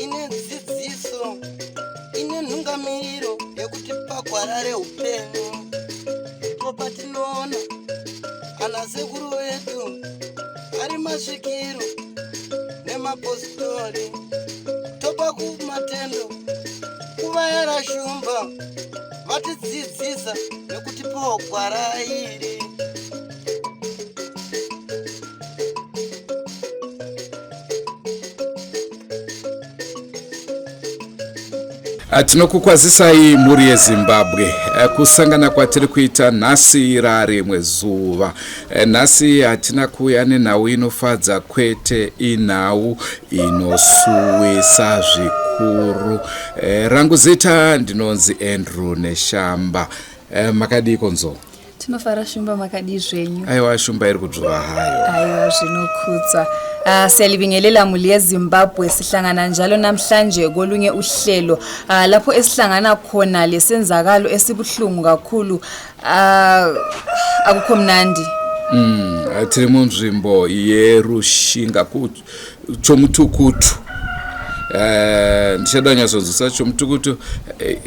Ine dzidziso, ine nhungamiro yekutipa gwara reupenyu. Ndipo patinoona ana sekuru vedu ari masvikiro nemapositori, topa kumatendo kuvayera shumba vatidzidzisa nekutipawo gwara iri. Tinokukwazisai mhuri yeZimbabwe. Kusangana kwatiri kuita nhasi rarimwe zuva. Nhasi hatina kuuya nenhau inofadza, kwete, inhau inosuwisa zvikuru. Rangu zita ndinonzi Andrew Neshamba. Makadii konzo? Tinofara Shumba, makadii zvenyu? Aiwa, Shumba iri kudzvova hayo. Aiwa, zvinokudzwa. Siyalibingelela muli yeZimbabwe, sihlangana njalo namhlanje kolunye uhlelo lapho esihlangana khona lesenzakalo esibuhlungu kakhulu. Akukho mnandi. Tiri munzvimbo yeRushinga, Chomutukutu. Ndichada kunyatsonzwisa Chomutukutu.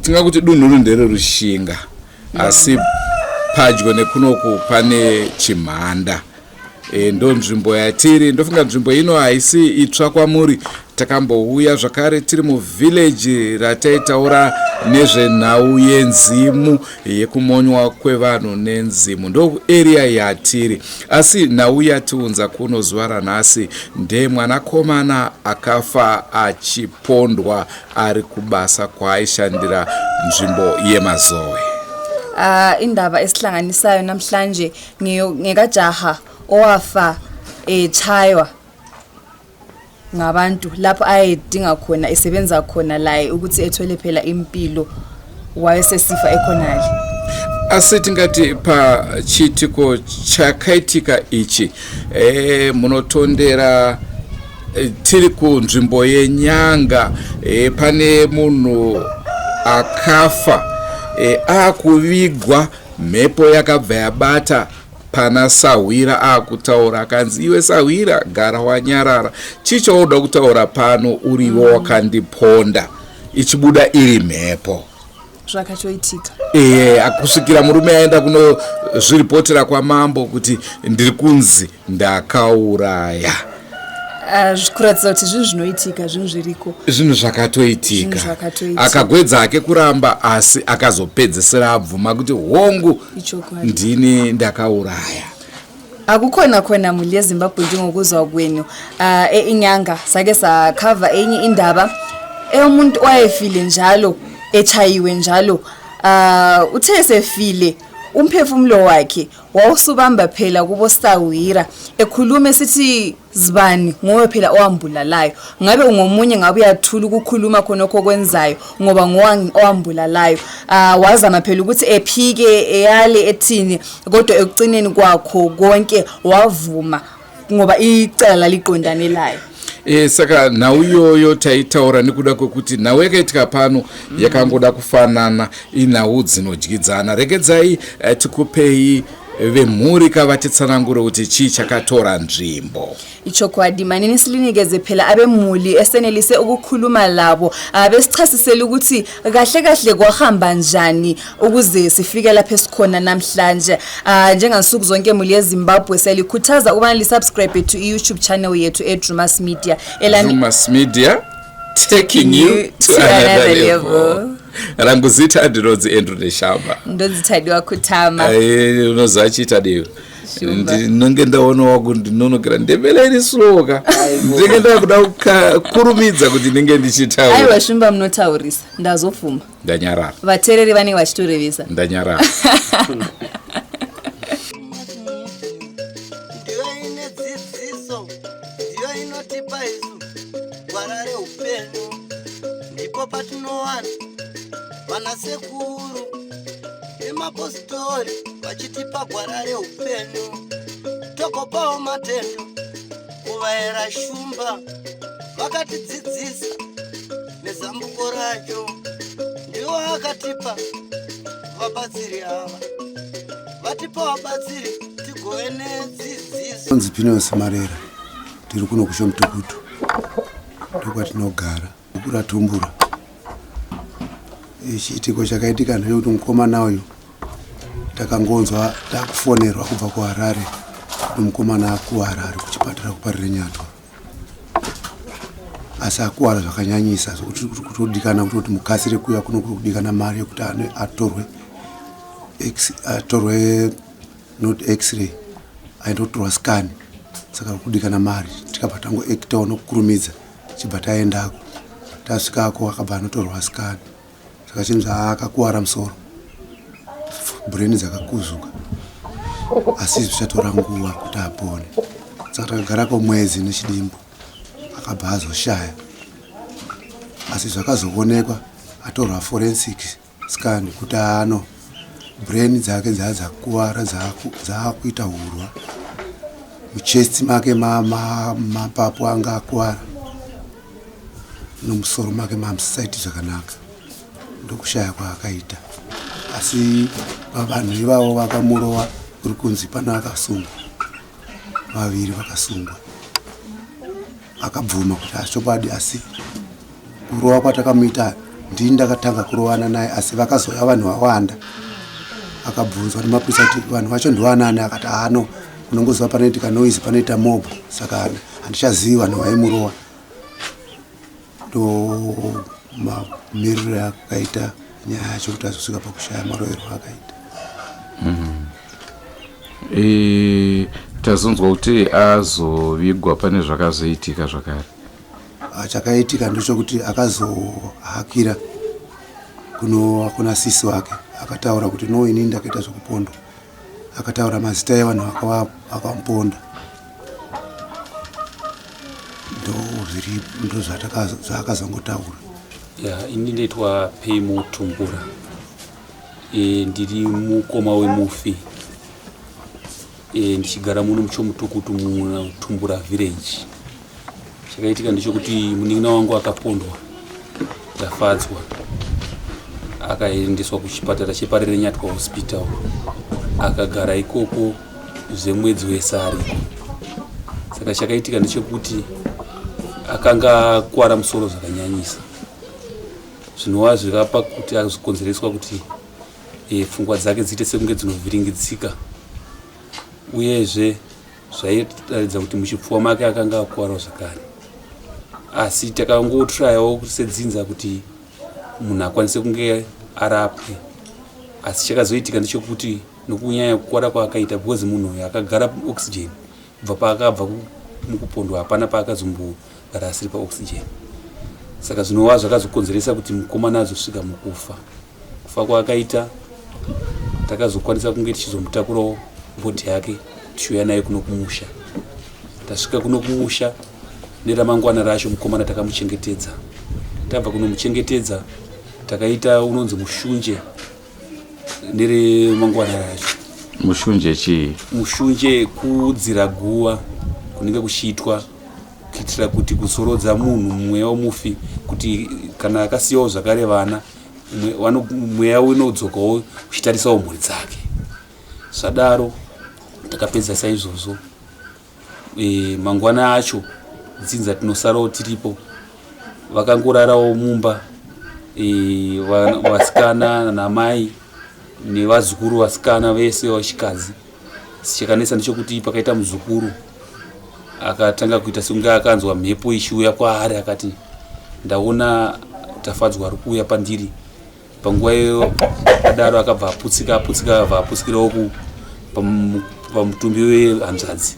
Tingakuti dunhu ndereRushinga, asi padyo nekunoku pane Chimhanda. Ndo nzvimbo yatiri. Ndofunga nzvimbo ino haisi itsva kwamuri. Takambouya zvakare tiri muvhileji rataitaura nezvenhau yenzimu, yekumonywa kwevanhu nenzimu. Ndo area yatiri, asi nhau yatiunza kuno zuva ranhasi ndemwanakomana akafa achipondwa ari kubasa kwaaishandira, nzvimbo yeMazowe. Indaba esihlanganisayo namhlanje ngekajaha owafa echaywa ngabantu lapho ayedinga khona, esebenza khona laye ukuthi ethole phela impilo, wayesesifa ekhonale. Asi tingati pachiitiko chakaitika ichi, munotondera, tiri kunzvimbo yeNyanga, pane munhu akafa, akuvigwa, mhepo yakabva yabata pana sahwira akutaura, akanzi, "Iwe sahwira, gara wanyarara. Chii chaunoda kutaura pano? Uriwo wakandiponda." Ichibuda iri mhepo. Zvakatoitika. Kusvikira murume aenda kunozviripotera kwamambo kuti ndiri kunzi ndakauraya. Kuratidza kuti zvinhu zvinoitika, zvinhu zviriko. Zvinhu zvakatoitika. Zvinhu zvakatoitika. Akagwedza hake kuramba, asi akazopedzisira abvuma kuti hongu, Ichokwadi. ndini ndakauraya. Akukhona khona muli yeZimbabwe, njengokuzwa kwenu, inyanga sake sakhava enye indaba eyomuntu owayefile njalo, echayiwe njalo. Uthe sefile, umphefumulo wakhe wawusubamba phela kubo sawira, ekhuluma sithi zibani ngowe phela owambulalayo. Ngabe ungomunye, ngabe uyathula ukukhuluma khonokho okwenzayo, ngoba owambulalayo. Wazama phela ukuthi ephike, eyale, ethini, kodwa ekucineni kwakho konke wavuma, ngoba icala laliqondane layo. Saka nhau iyoyo taitaura nekuda kwekuti nhau yakaitika pano yakangoda kufanana, inhau dzinodyidzana. Regedzai tikupei vemhuri kavatitsanangure kuti chii chakatora nzvimbo. Ichokwadi, manini silinikeze phela abemuli esenelise ukukhuluma labo, besichasisele ukuthi kahle kahle kwahamba njani ukuze sifike lapho esikhona namhlanje. Njengansuku zonke muli yeZimbabwe, siyalikhuthaza ukubana lisubscribe to i-YouTube channel yethu eDrumas Media. Elami Drumas Media, taking you to another level. Rangu zita ndinonzi Andrew Neshamba. Ndonzi Tadiwa Kutama. Unoziva chiita diwa. Shumba. Ndinonge ndaona waku ndinonokera ndebele iri slow ka, ndinenge ndakuda kukurumidza kuti ndinge ndichitaura. Aiwa Shumba, munotaurisa, ndazobvuma. Ndanyarara. Vateereri vanenge vachitorevesa. Ndanyarara. Ndiyo ine dzidziso, ndiyo inotipa isu gwara reupenyu. Ndipo patinowana vanasekuru nemapostori vachitipa gwara reupenyu. Togopawo matendo kuvayera shumba vakatidzidzisa nezambuko racho. Ndiwo akatipa vabatsiri ava. Vatipa vabatsiri tigove nedzidziso. Onzi Pinos Marera, tiri kuno kuShomutukutu, ndokwatinogara kuratumbura. Chiitiko chakaitika ndechekuti mukomana uyu takangonzwa takufonerwa kubva kuHarare kuti mukomana akuwara ari kuchipatara kuParirenyatwa, asi akuwara zvakanyanyisa zvokuti kutodikana kutoti mukasire kuuya kuno, kuri kudikana mari yekuti atorwe atorwe not x-ray, aendotorwa scan, saka kudikana mari. Tikabva tangoactawo nokukurumidza, chibva taendako. Tasvikako akabva anotorwa scan, saka chinhu zvaakakuwara musoro, brain dzakakuzuka, asi zvichatora nguva kuti apone. Saka takagarako mwedzi nechidimbu, akabva azoshaya. Asi zvakazoonekwa atorwa forensic scan kuti ano brain dzake dzaa dzakuwara, dzaakuita hurwa muchest make, mapapu anga akuwara, nomusoro make mamusaiti zvakanaka, ndokushaya kwaakaita. Asi pavanhu ivavo vakamurova kuri kunzi pana akasungwa, vaviri vakasungwa. Akabvuma kuti achokwadi, asi kurova kwatakamuita ndini ndakatanga kurovana naye, asi vakazouya vanhu vawanda. Akabvunzwa nemapurisa kuti vanhu vacho ndivanani, akati ano unongoziva panoitika noise panoita mob, saka handichazivi vanhu vaimurova. Ndo mamiriro akaita nyaya yacho kuti azosvika pakushaya maroverwo akaita. Tazonzwa kuti azovigwa, pane zvakazoitika zvakare? Chakaitika ndechekuti akazohakira kuna sisi wake, akataura kuti no, inini ndakaita zvekupondwa. Akataura mazita evanhu vakamuponda. Ndo zviri, ndo zvaakazongotaura. Ya, ini ndaitwa Peimu Tumbura. Ndiri mukoma wemufi, ndichigara muno muChomutukutu muTumbura village. Chakaitika ndechekuti munin'ina wangu akapondwa, Tafadzwa, akaendeswa kuchipatara cheParirenyatwa Hospital, akagara ikoko zvemwedzi wese ariko. Saka chakaitika ndechekuti akanga akuwara musoro zvakanyanyisa, zvinova zvikapa kuti azokonzereswa kuti pfungwa dzake dziite sekunge dzinovhiringidzika, uyezve zvaitaridza kuti muchipfuwa make akanga akuwarawo zvakare. Asi takangotrayawo sedzinza kuti munhu akwanise kunge arapwe, asi chakazoitika ndechekuti nokunyanya kukwara kwaakaita, because munhu uyu akagara oxygen kubva paakabva mukupondwa, hapana paakazombogara asiri paoxygen. Saka zvinova zvakazokonzeresa kuti mukomana azosvika mukufa. Kufa kwaakaita, takazokwanisa kunge tichizomutakurawo body yake tichiuya naye kuno kumusha. Tasvika kuno kumusha neramangwana racho, mukomana takamuchengetedza. Tabva kunomuchengetedza, takaita unonzi mushunje neremangwana racho. Mushunje chii? Mushunje kudzira guva kunenge kuchiitwa kuitira kuti kuzorodza munhu, mweya wemufi, kuti kana akasiyawo zvakare vana, mweya unodzokawo uchitarisawo mhuri dzake. Zvadaro takapedza saizvozvo. Mangwana acho dzinza tinosarawo tiripo, vakangorarawo mumba, vasikana namai nevazukuru vasikana vese vechikadzi. Chakanetsa ndechekuti pakaita muzukuru akatanga kuita sekunge akanzwa mhepo ichiuya kwaari, akati ndaona Tafadzwa ari kuuya pandiri. Panguva iyoyo adaro akabva aputsika, aputsika, akabva aputsikirawo pamutumbi wehanzvadzi.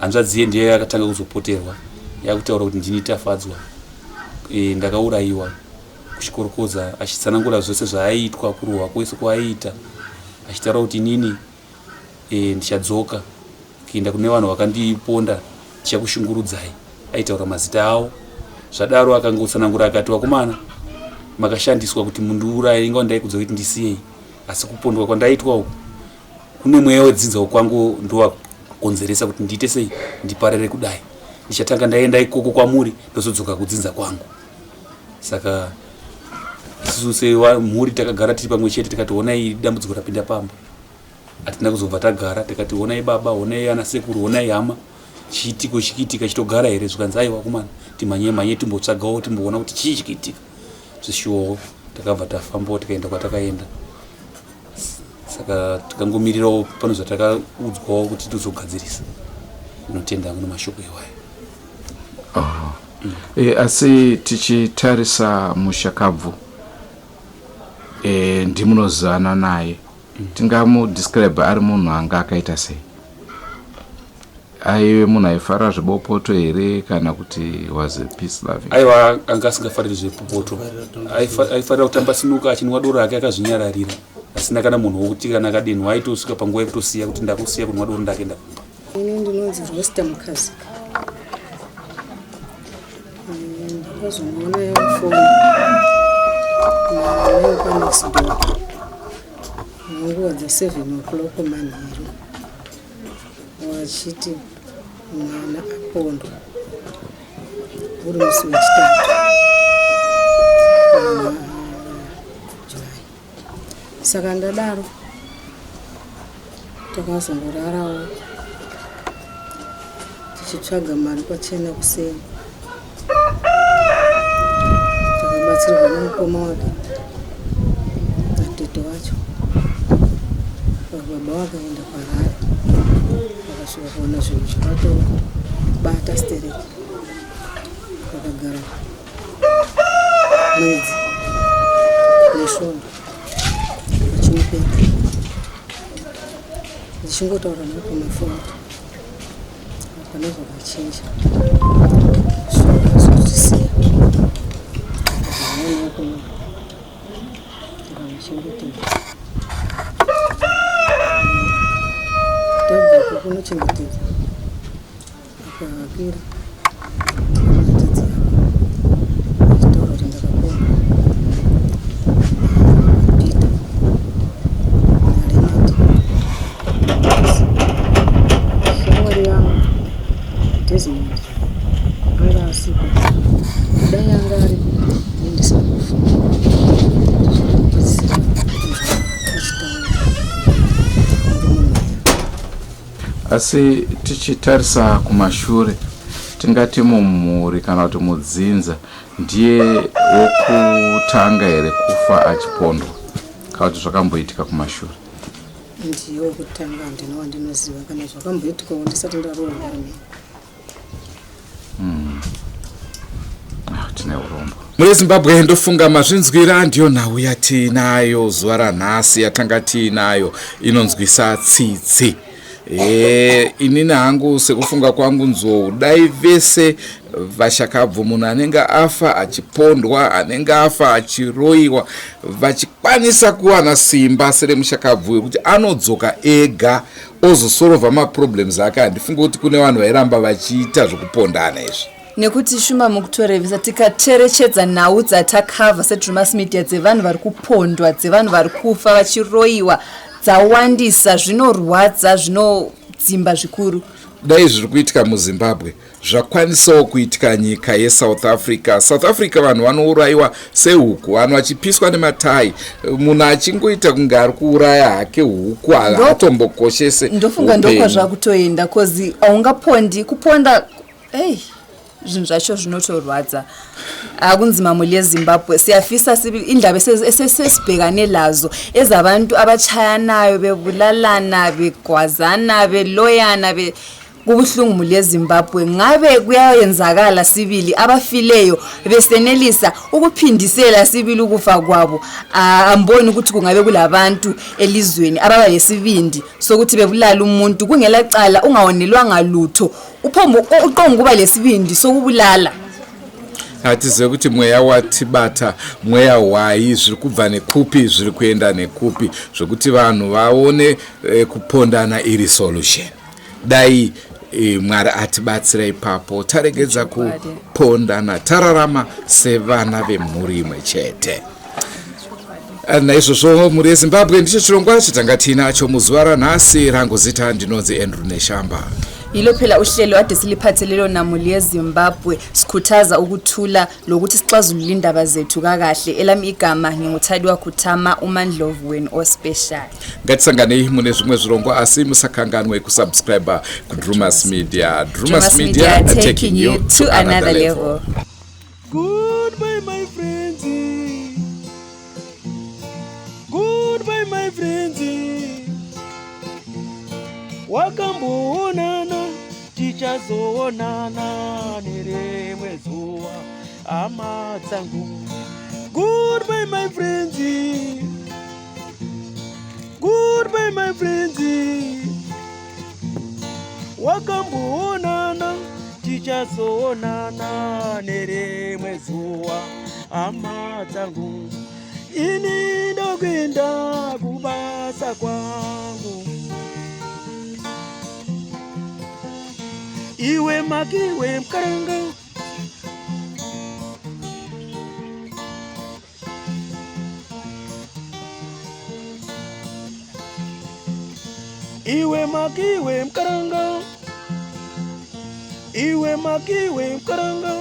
Hanzvadzi iye ndiye yakatanga kuzopoterwa yakutaura kuti ndini Tafadzwa, ndakaurayiwa kuchikorokoza, achitsanangura zvose zvaaiitwa, kurohwa kwese kwaaiita, achitaura kuti inini ndichadzoka kuenda kune vanhu vakandiponda, ndichakushungurudzai. Aitaura mazita avo. Zvadaro akangotsanangura akati, vakomana, makashandiswa kuti mundiuraye, inga ndaikudza kuti ndisiyei, asi kupondwa kwandaitwa uku kune mweya wedzinza kwangu ndowakonzeresa kuti ndiite sei, ndiparere kudai. Ndichatanga ndaenda ikoko kwamuri, ndozodzoka kudzinza kwangu. Saka isusu semhuri takagara tiri pamwe chete, tikati honai dambudziko rapinda pamba. Hatina kuzobva tagara tikati honai baba, honai ana sekuru, honai hama, chiitiko chikiitika chitogara here? Zvikanzi aiwa kumana timhanye mhanye timbotsvagawo timboona kuti chii chikiitika. Zvishuwowo takabva tafambawo tikaenda kwatakaenda. Saka tikangomirirawo pane zvatakaudzwawo kuti tozogadzirisa. Ndinotenda hangu nemashoko iwayo. Oh. E, asi tichitarisa mushakabvu e, ndimunozivana naye tingamudescribe ari munhu anga akaita sei? Aive munhu aifarira zvebopoto here kana kuti was a peace loving? Aiwa, anga asingafariri zvepopoto, aifarira kutamba sinuka achinwa doro rake akazvinyararira, asina kana munhu wokuti kana akadenhwa aitosvika panguva yekutosiya kuti ndakusiya kunwa doro ndakuenda kumba. Ini ndinonzi Rosta Mukazika. Ndakazomuona yafoni nayo panext door nenguva dza 7 o'clock manheru wachiti mwana apondwa uri musi wechitatu July. Saka ndadaro takazongorarawo tichitsvaga mari kwachena kuseni. Takabatsirwa nemukoma wake natete wacho. Baba vakaenda kwarari vakasvika kuona zvinhu zvakatobata stereki, vakagara mwedzi nesvondo vachimupeta, ndichingotaura naye pamafoni, hapana zvakachinja. Zvakazotisiya vakamachengetedza, tabvako kunochengetedza akavakira hanzvadzi yako achitaura kuti ndakapona Peter naLenard. Shamwari yangu Desmond anga asipo, dai anga aripo ndisina kufa. Zvakapedzisira achitaura. Asi tichitarisa kumashure, tingati mumhuri kana kuti mudzinza ndiye wokutanga here kufa achipondwa, kana kuti zvakamboitika kumashure? Ndiye wekutanga, handina wandinoziva kana zvakamboitikawo ndisati ndaroorwa ini. Ah, tine urombo mune Zimbabwe. Ndofunga mazvinzwira, ndiyo nhau yatiinayo zuva ranhasi, yatanga tiinayo inonzwisa tsitsi. Inini hangu sekufunga kwangu, Nzou, dai vese vashakabvu, munhu anenge afa achipondwa, anenge afa achiroyiwa, vachikwanisa kuwana simba seremushakabvu wekuti anodzoka ega ozosolva maproblems ake, handifungi kuti kune vanhu vairamba vachiita zvekupondana izvi. Nekuti Shumba, mukutorevesa, tikacherechedza nhau dzatakavha seDrumas Media dzevanhu vari kupondwa, dzevanhu vari kufa vachiroyiwa, dzawandisa. Zvinorwadza, zvinodzimba zvikuru. Dai zviri kuitika muZimbabwe zvakwanisawo kuitika nyika yeSouth Africa. South Africa vanhu vanourayiwa sehuku, vanhu vachipiswa nematai, munhu achingoita kunge ari kuuraya hake huku, haatombokoshese Ndofunga upenyu. Ndokwazvakutoenda, cause haungapondi kuponda. Ei, zvinhu zvacho zvinotorwadza. Akunzima muli yeZimbabwe. Siyafisa sibili indaba esesibhekane lazo ezabantu abachayanayo, bebulalana, begwazana, beloyana, be kubuhlungu muli yeZimbabwe. Ngabe kuyayenzakala sibili abafileyo besenelisa ukuphindisela sibili ukufa kwabo, amboni ukuthi kungabe kulabantu elizweni ababa lesibindi sokuthi bebulala umuntu kungela cala, ungawonelwanga lutho, uphombo uqonga ukuba lesibindi sokubulala. Hatizive kuti mweya watibata mweya hwai, zviri kubva nekupi, zviri kuenda nekupi, zvokuti vanhu vaone kupondana iri solution. Dai Mwari atibatsira ipapo, taregedza kupondana, tararama sevana vemhuri imwe chete. Naizvozvo mhuri yeZimbabwe, ndicho chirongwa chatanga tiinacho muzuva ranhasi. Rangu zita ndinonzi Andrew Neshamba. Yilo phela uhlelo ade siliphathele lona muli yeZimbabwe, sikhuthaza ukuthula lokuthi sixazulule indaba zethu kakahle. Elami igama nginguThadiwa Khuthama, uMandlovu wenu ospecial. Ngatisanganei mune zvimwe zvirongwa, asi musakanganwe kusubscribe kuDrumas Media. Drumas Media, taking you to another level. Goodbye my friends. Goodbye my friends. Wakamboonana, tichazoonana nerimwe zuva, hama dzangu. Goodbye my friends. Goodbye my friends. Wakamboonana, tichazoonana nerimwe zuva, hama dzangu. Ini ndokuenda kubasa kwangu. Iwe makiwe mukaranga. Iwe makiwe mukaranga. Iwe makiwe mukaranga.